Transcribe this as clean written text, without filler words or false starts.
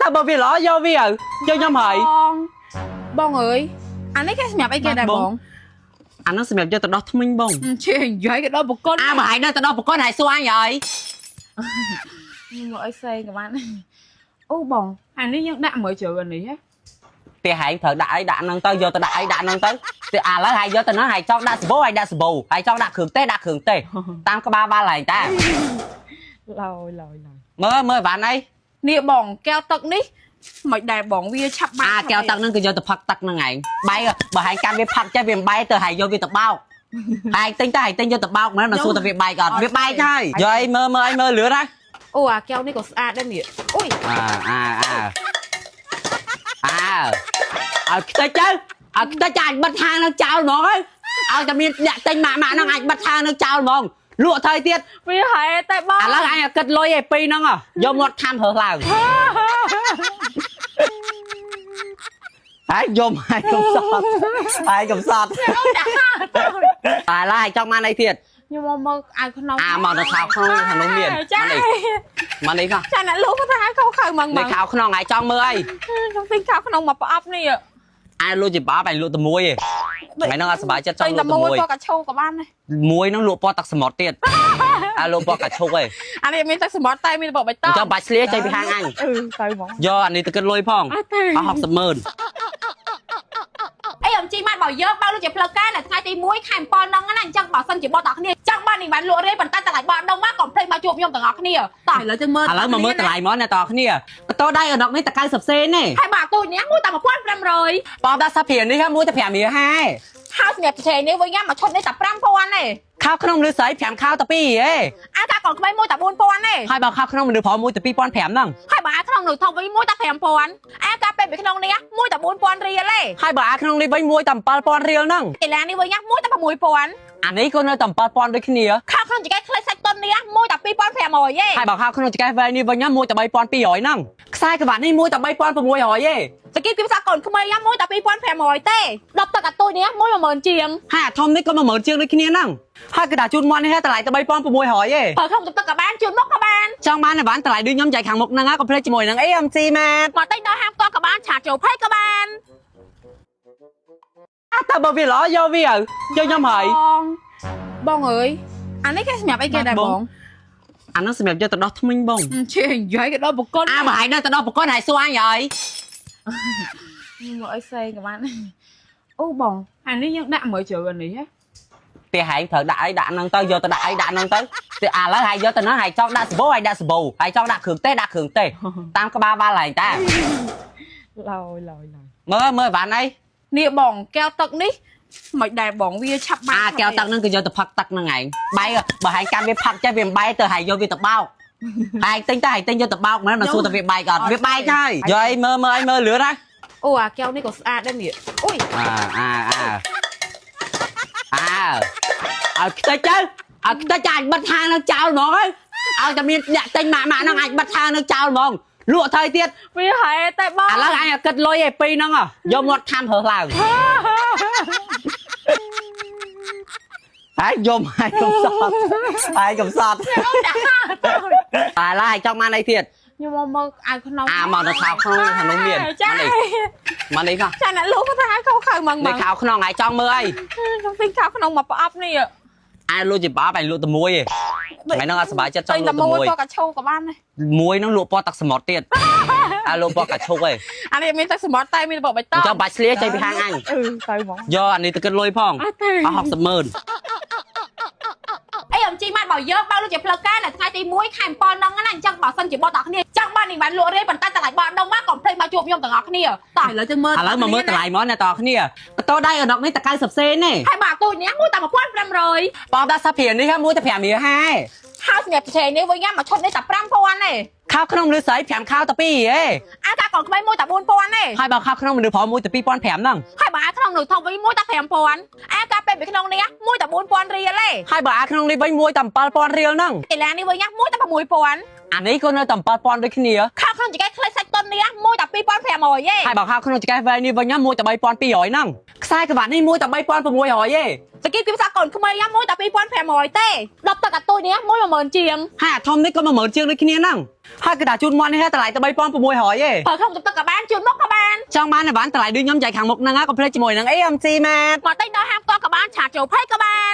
តែបើវាល្អយកវាទៅយកខ្ញុំហើយ បងបងអើយអានេះគេសម្រាប់អីគេដែរបង អាហ្នឹងសម្រាប់យកទៅដោះធ្មេញបង ជានិយាយគេដល់បកុន អាបើហែងនៅទៅដោះប្រកនហែងសួរអញហើយ មកអីផ្សេងក៏បានអូបងអានេះយើងដាក់មើលជ្រៅអានេះហ៎ ផ្ទះហែងត្រូវដាក់អីដាក់ហ្នឹងទៅយកទៅដាក់អីដាក់ហ្នឹងទៅតែឥឡូវហែងយកទៅហ្នឹងហែងចង់ដាក់សាប៊ូហែងដាក់សាប៊ូហែងចង់ដាក់គ្រឿងទេសដាក់គ្រឿងទេសតាមក្បាលវ៉ាល់ហែងតា ឡយឡយឡយ មើលមើលវ៉ាន់អី នេះបងកែវទឹកនេះមិនដែរបងវាឆាប់បា អាកែវទឹកហ្នឹងគឺយកទៅផឹកទឹកហ្នឹងឯងបែកបើហែងកាន់វាផឹកចេះវាមិនបែកទៅហែងយកវាទៅបោកហែងទិញទៅហែងទិញយកទៅបោកមែនមិនសួរតែវាបែកអត់វាបែកហើយយកអីមើលមើលអីមើលលឿនណា អូអាកែវនេះក៏ស្អាតដែរនេះអូយ អាអាអាអាឲ្យខ្ទេចទៅឲ្យខ្ទេចអាចបិទហាងនឹងចោលហ្មងហើយឲ្យតែមានអ្នកទិញម៉ាក់ម៉ាក់ហ្នឹងអាចបិទហាងនឹងចោលហ្មងលក់ទៅទៀត វាហែតែបង ឥឡូវអញឲ្យគិតលុយឯពីរហ្នឹងហ៎យកមាត់ខាំរើសឡើងហើយយំហើយកុំសត់ហើយកុំសត់ឥឡូវឲ្យចង់បានអីទៀត ខ្ញុំមកមើលអាវក្នុង អាមកទៅខោក្នុងខាងនោះមាន ចា មកនេះមកនេះមក ចាអ្នកលោកគាត់ថាខោខៅហ្មង នេះខោក្នុងឲ្យចង់មើលអី ខ្ញុំទិញខោក្នុងមកប្រអប់នេះ អាយលក់ជាបាបអញលក់តែមួយឯងថ្ងៃហ្នឹងអត់សប្បាយចិត្តច ទិញ ង់លក់តែមួយ តែមួយពណ៌កាឈូក៏បានដែរ មួយហ្នឹងលក់ពណ៌ទឹកសមុទ្រទៀតអាលក់ពណ៌កាឈុកឯង អានេះមានទឹកសមុទ្រតែមានពណ៌បៃតង អញ្ចឹងបាច់ស្លៀចេញពីហាងអញ អឺទៅហ្មង យកអានេះទៅគិតលុយផង អត់ទេ អស់60ម៉ឺន អីអំជីម៉ាត់បើយើងបើកលក់ជាផ្លូវការនៅថ្ងៃទី1ខែ7ហ្នឹងណាអញ្ចឹងបើសិនជាបងទាំងគ្នាចង់បាននេះបានលក់រាយប៉ុន្តែតម្លៃបោះដុំមកកុំភ្លេចមកជួបខ្ញុំទាំងអស់គ្នាតោះ ឥឡូវទៅមើល ឥឡូវមកមើលតម្លៃមកអ្នកតគ្នាកតោដៃអណុកនេះតែ90សេនទេ ហើយបើទូចនេះមួយតែ1500 បងដាក់សាព្រានេះមួយតែ5រៀលហា ហើយសម្រាប់ប្រទេសនេះវិញណាមួយឈុតនេះតែ5000ទេ ខោក្នុងមនុស្សស្រី5ខោតែ2ហេ អាកាកូនក្មេងមួយតែ4000ទេ ហើយបើខោក្នុងមនុស្សប្រុសមួយតែ2500ហ្នឹង ហើយបើអាក្នុងនោះធំវិញមួយតែ5000អាកាពេលពីក្នុងនេះមួយតែ4000រៀលទេ ហើយបើអាក្នុងនេះវិញមួយតែ7000រៀលហ្នឹង កីឡានេះវិញណាមួយតែ6000 អានេះក៏នៅតែ7000ដូចគ្នា ខោក្នុងចង្កេះខ្លីសាច់តុននេះមួយតែ2500ទេ ហើយបើខោក្នុងចង្កេះវែងនេះវិញណាមួយតែ3200ហ្នឹងខ្សែក្រវ៉ាត់នេះមួយតែ3600ទេ សគីពីភាសាកូនក្មេងណាមួយតែ2500ទេដប់ទឹកអាទូចនេះមួយ10000ជាង ហើយអាធំនេះក៏10000ជាងដូចគ្នាហ្នឹងហើយកដាជូតមាត់នេះតម្លៃតែ3600ទេ បើក្នុងទឹកក៏បានជូនមកក៏បាន ចង់បានអីវ៉ាន់តម្លៃដូចខ្ញុំចែកខាងមុខហ្នឹងកុំភ្លេចជាមួយនឹង AMC Mart មកទិញដល់ហាងផ្ទាល់ក៏បានឆាចូលភ័យក៏បាន អាតើបើវាល្អយកវាទៅយកខ្ញុំហើយ បងបងអើយអានេះគេសម្រាប់អីគេដែរបង អាហ្នឹងសម្រាប់យកទៅដោះធ្មេញបង ជានិយាយគេដល់បកុន អាបើហែងនៅទៅដោះប្រកនហែងសួរអញហើយ មកអីផ្សេងក៏បានអូបងអានេះយើងដាក់មើលជ្រៅអានេះហ៎ ផ្ទះហែងត្រូវដាក់អីដាក់ហ្នឹងទៅយកទៅដាក់អីដាក់ហ្នឹងទៅតែឥឡូវហែងយកទៅហ្នឹងហែងចង់ដាក់សាប៊ូហែងដាក់សាប៊ូហែងចង់ដាក់គ្រឿងទេសដាក់គ្រឿងទេសតាមក្បាលវ៉ាល់ហែងតា ឡយឡយឡយ មើលមើលវ៉ាន់អី នេះបងកែវទឹកនេះមិនដែរបងវាឆាប់បា អាកែវទឹកហ្នឹងគឺយកទៅផឹកទឹកហ្នឹងឯងបែកបើហែងកាន់វាផឹកចេះវាមិនបែកទៅហែងយកវាទៅបោកហែងទិញទៅហែងទិញយកទៅបោកមែនមិនសួរតែវាបែកអត់វាបែកហើយយកអីមើលមើលអីមើលលឿនណា អូអាកែវនេះក៏ស្អាតដែរនេះអូយ អាអាអាអាឲ្យខ្ទេចទៅឲ្យខ្ទេចអាចបិទហាងនឹងចោលហ្មងហើយឲ្យតែមានអ្នកទិញម៉ាក់ម៉ាក់ហ្នឹងអាចបិទហាងនឹងចោលហ្មងលក់ទៅទៀត វាហែតែបង ឥឡូវអញឲ្យគិតលុយឯពីរហ្នឹងហ៎យកមាត់ខាំរើសឡើងហើយយំហើយកុំសត់ហើយកុំសត់ឥឡូវឲ្យចង់បានអីទៀត ខ្ញុំមកមើលអាវក្នុង អាមកទៅខោក្នុងខាងនោះមាន ចា មកនេះមកនេះមក ចាអ្នកលោកគាត់ថាខោខៅហ្មង នេះខោក្នុងឲ្យចង់មើលអី ខ្ញុំទិញខោក្នុងមកប្រអប់នេះ អាយលក់ជាបាបអញលក់តែមួយឯងថ្ងៃហ្នឹងអត់សប្បាយចិត្តច ទិញ ង់លក់តែមួយ តែមួយពណ៌កាឈូក៏បានដែរ មួយហ្នឹងលក់ពណ៌ទឹកសមុទ្រទៀតអាលក់ពណ៌កាឈុកឯង អានេះមានទឹកសមុទ្រតែមានពណ៌បៃតង អញ្ចឹងបាច់ស្លៀចេញពីហាងអញ អឺទៅហ្មង យកអានេះទៅគិតលុយផង អត់ទេ អស់60ម៉ឺន អីអំជីម៉ាត់បើយើងបើកលក់ជាផ្លូវការនៅថ្ងៃទី1ខែ7ហ្នឹងណាអញ្ចឹងបើសិនជាបងទាំងគ្នាចង់បាននេះបានលក់រាយប៉ុន្តែតម្លៃបោះដុំមកកុំភ្លេចមកជួបខ្ញុំទាំងអស់គ្នាតោះ ឥឡូវទៅមើល ឥឡូវមកមើលតម្លៃមកអ្នកតគ្នាកតោដៃអណុកនេះតែ90សេនទេ ហើយបើទូចនេះមួយតែ1500 បងដាក់សាព្រានេះមួយតែ5រៀលហា ហើយសម្រាប់ប្រទេសនេះវិញណាមួយឈុតនេះតែ5000ទេ ខោក្នុងមនុស្សស្រី5ខោតែ2ហេ អាកាកូនក្មេងមួយតែ4000ទេ ហើយបើខោក្នុងមនុស្សប្រុសមួយតែ2500ហ្នឹង ហើយបើអាក្នុងនោះធំវិញមួយតែ5000អាកាពេលពីក្នុងនេះមួយតែ4000រៀលទេ ហើយបើអាក្នុងនេះវិញមួយតែ7000រៀលហ្នឹង កីឡានេះវិញណាមួយតែ6000 អានេះក៏នៅតែ7000ដូចគ្នា ខោក្នុងចង្កេះខ្លីសាច់តុននេះមួយតែ2500ទេ ហើយបើខោក្នុងចង្កេះវែងនេះវិញណាមួយតែ3200ហ្នឹង ខ្សែក្រវ៉ាត់នេះមួយតែ3600ទេ តគីពីភាសាកូនក្មេងមួយតែ2500ទេដប់ទឹកអាទូចនេះមួយ10000ជាង ហើយអាធំនេះក៏10000ជាងដូចគ្នាហ្នឹងហើយក៏ដាក់ជូនមាន់នេះតម្លៃតែ3600ទេ ប្រើក្នុងទឹកក៏បានជូនមុខក៏បាន ចង់បានអីវ៉ាន់តម្លៃដូចខ្ញុំចែកខាងមុខហ្នឹងកុំភ្លេចជាមួយនឹង AMC Mart មកទិញដល់ហាងផ្ទាល់ក៏បានឆាតចូលផេកក៏បាន។